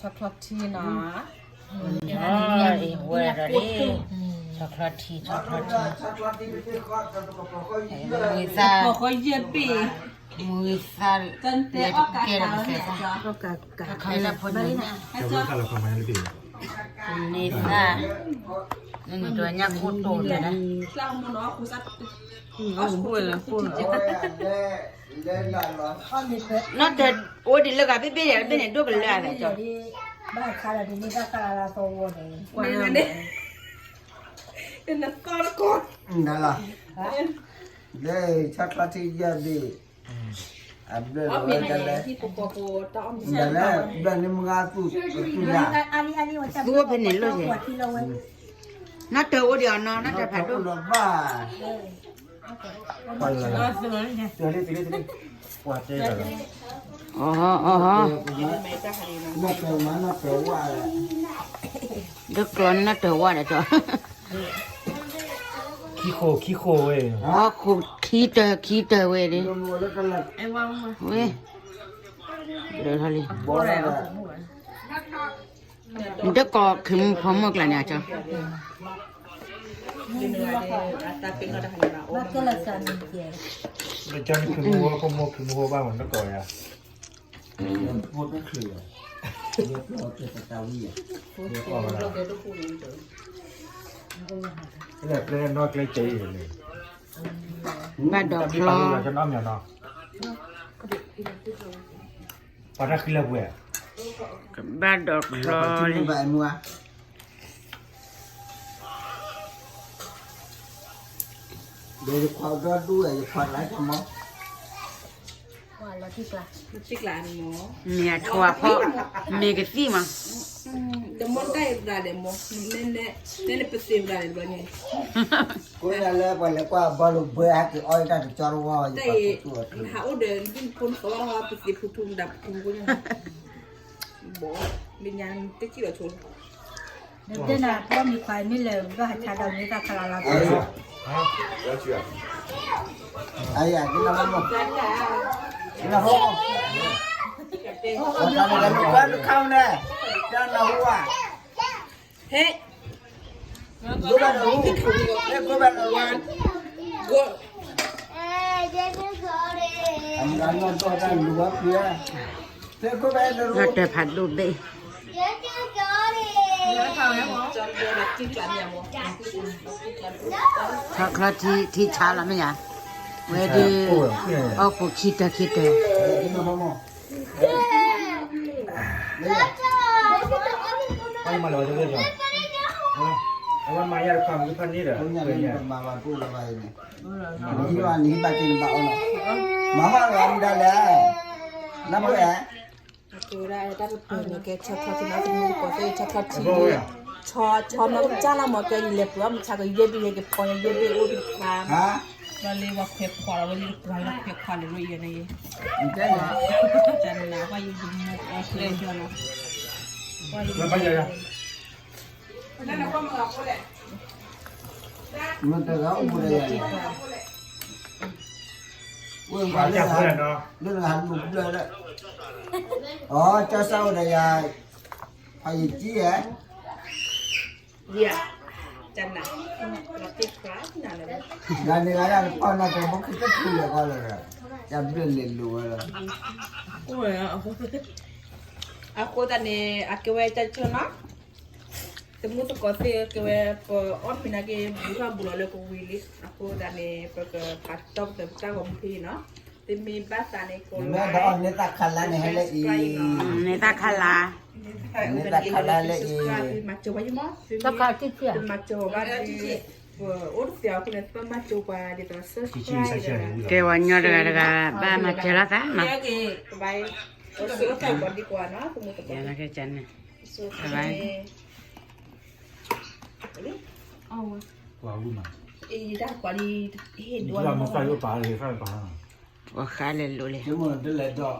ဆီချီထံနီၤ, ဝဲဒီးလံ, ဆီချီထံ ဆီချီထံ, မုၢ်သၣ်, မုၢ်သၣ်, လဲၤတကဲဒီးကစဲးသၣ်, ခါခါတၢ်ဖိန့ၣ်, မုၢ်သၣ်, နန့ၣ်တညၣ်ခိၣ်တိၢ်လၢၤ, နီၢ်တၢ်အိၣ်ဒံးလၢဂၤဘ့ၣ်ဘ့ၣ်ယၤတဘ့ၣ်န့ၣ် ဒိၣ်ကလၢအသးကၠီ, ဘၣ်ခါဒီးဒ်န့ၣ် ဘၣ်ခါလၢလၢသီဝီန့ၣ်, နသီတကီၢ်, လၢ ဆီချီထံယဲၢ်ဘ့ၣ်, အဘျၢၣ်လီၤဝဲဒၣ်လဲၣ်, ဒ်လဲၣ်, ဘျၢၣ်န့ၣ်မုၢ်ဂၤသူၣ်, သူၣ်ဖဲန့ၣ်လီၤ, နီၢ်တၢ်အိၣ်ဒံးအီၤနီၤ, နီၢ်တၢ်ဖးဒိၣ်, အီၤ, အီၤ, ဒ်ကျီန့ၣ်နီၢ်တၢ်ဝါဒီးကၠီ, ခံဃိး ခံဃိးဝဲ, အီၣ်ခိးခံတၢၤ ခံတၢၤဝဲဒၣ်, ဝဲ, လၢထီၣ်လံ, နတကိးခံမုၣ်ဖိမုၣ်ကျါန့ၣ်အကၠီ, ကၠီန့ၣ်ခံမုၣ်ဖိမုၣ် ခံမုၣ်ဖိဘၣ်မး နတကိးယၤ, ဖိတချုး, ယကျီတတဝံၤ, ကျဲနီၢ်ကျဲကဲအံၤန့ၣ်, ဘၣ်ဒီးဖျီ, ပှၤတၢ်ဃံလၢပှဲၤ, ဘၣ်ဒီးဖျီလံ, ဒီးယခွါဒီဒူၣ်ဝဲ ယခွါလၢကမီၤ, မ့ၢ်အဆိအဖီ, မ့ၢ်ကသံၣ်မး, တမီၤတၢ်အံၤတဂၤလဲၣ်မီၤ, နဲနပသ့ၣ်တဂၤလဲၣ်တဘျီန့ၣ်, ကိးညါလၢပှၤလဲၤကွၢ်ဘီလိာ်ဘၢအါက့ၤအီၣ်တၢ်တကၠီတဝီ, ဟးအိၣ်ဒီးဒ်ဖိနသီပသ့ၣ်ဖူထူမတၤဖူထူကိးညါ, ဘီ, မ့ၢ်ညါတကံၢ်လီၤဆိ ဒ်နၤ ပှၤမံၤခွါမ့ၢ်လဲၤဘၣ်ဟးဆါဒီး မ့ၢ်တၢ်ခါလၢ်လၢ်, အယၤ, နဟိ, နဟိဝါ, ဟဲ, ဂိဘၣ်နဟူ, ဟဲဂိဘၣ်နဟူ, ဂိ, အမၤနီၢ်ဒီၣ်တၢ်လူၤဝဲဖျၢၣ်, ဟဲဂိဘၣ်နဟူ, တၢ်ဖးဒိၣ်ဘ့ၣ် ဆီချီထံ ထံဆါလီၤမ့ၢ်ယါ, ဝဲဒၣ်, အီၣ်ခိးခံတၢၤခံတၢၤ, အဝဲမၤယၤတခီမ့ၢ်ဖးန့ၢ်ဒီး, မၤဟီၣ်လီၤမ့ၢ်ဒၣ်လဲၣ်, နဘၣ် အကဲဝဲဒၣ်တၢ်တပၢၤန့ၣ် ကဲဆီချီထံနီၤ သမူသကိးသ့ၣ် ဆီချီထံ, ဆီ, ဆီနီၢ်ကစၢ်လီၤမး ကဲယလဲၤပှ့ၤအီၣ်မုၢ်ဆါကယဲၢ်ဘ့ၣ်ယဲၢ်ကဖီယဲၢ်ဘ့ၣ်အိၣ်တဖျါ, ဘျီလၢပှၤခွဲးခွါလီၤဝဲလံတပှၤလီၤ ခွဲးခွါလၢၤလီၤယဲၢ်န့ၣ်, တၢ်နးပှၤယုၢ်မူအီၣ်ကျဲလီၤ, ပှၤယုၢ် မတဂၤအိၣ်ဘူးဒီးယၤန့ၣ်, ဝဲပှၤလၢ, လၢနဂၤလူၤဘျၢလၢ, အီ ကၠီစၢ်အိၣ်ဒီးယၤ, ဖးယံာ်ကံဧါ, ယၤန့ၣ်ဂၤဒၣ်တပီၢ်နၤတဘိခံတထူလၢာ်ဃီလၢာ်, ယဘျၢလၢာ်လိၤဝဲလီၤ, အဃိသတးန့ၣ် အကဲဝဲတၢ်ဆိနီၤ သမူသကိးသ့ၣ်ကဲဝဲ ပအီၣ်မ့ၤနာ်က့ ဘူးထီၣ်ဘူးလီၤလၢကဝံၤလံ, အဃိသတးန့ၣ် ပကပာ်တီၢ်ပသးပတၢ်ဂီၤမူဖဲအံၤနီၤ, သုမ့ၢ်ဘၣ်သးန့ၣ် ကိးလၢ န့ၢ်သးခါလါန့ၣ်ဟဲလၢအံၤ, န့ၢ်သးခါလါ, န့ၢ်သးခါလါလၢအံၤ, မၤစၢၤဝဲယမီၤ, သုမၤစၢၤဝဲဘၣ်ဒီး ပအိၣ်တသ့အီၤအဃိန့ၣ် ပမၤစၢၤပှၤဒ်သိး subscribe ဒီး ကဲဝဲညီတဂၤတဂၤ ဘၣ်မၤစၢၤလိာ်သးနီၤ, ကဘၣ် အိၣ်ဆိးအိၣ်သးပှၤဒ်ပှၤနီၤ သမူသကိးန့ၣ်, ကဲန့ၣ်, ပှၤဝံၤမး, အံၤတၢ်ကွၢ်လံ, ဟ့ၣ်ဒွးလံ, ပှၤဃါလဲၤလိၤလဲၣ်, တလဲၤဒီး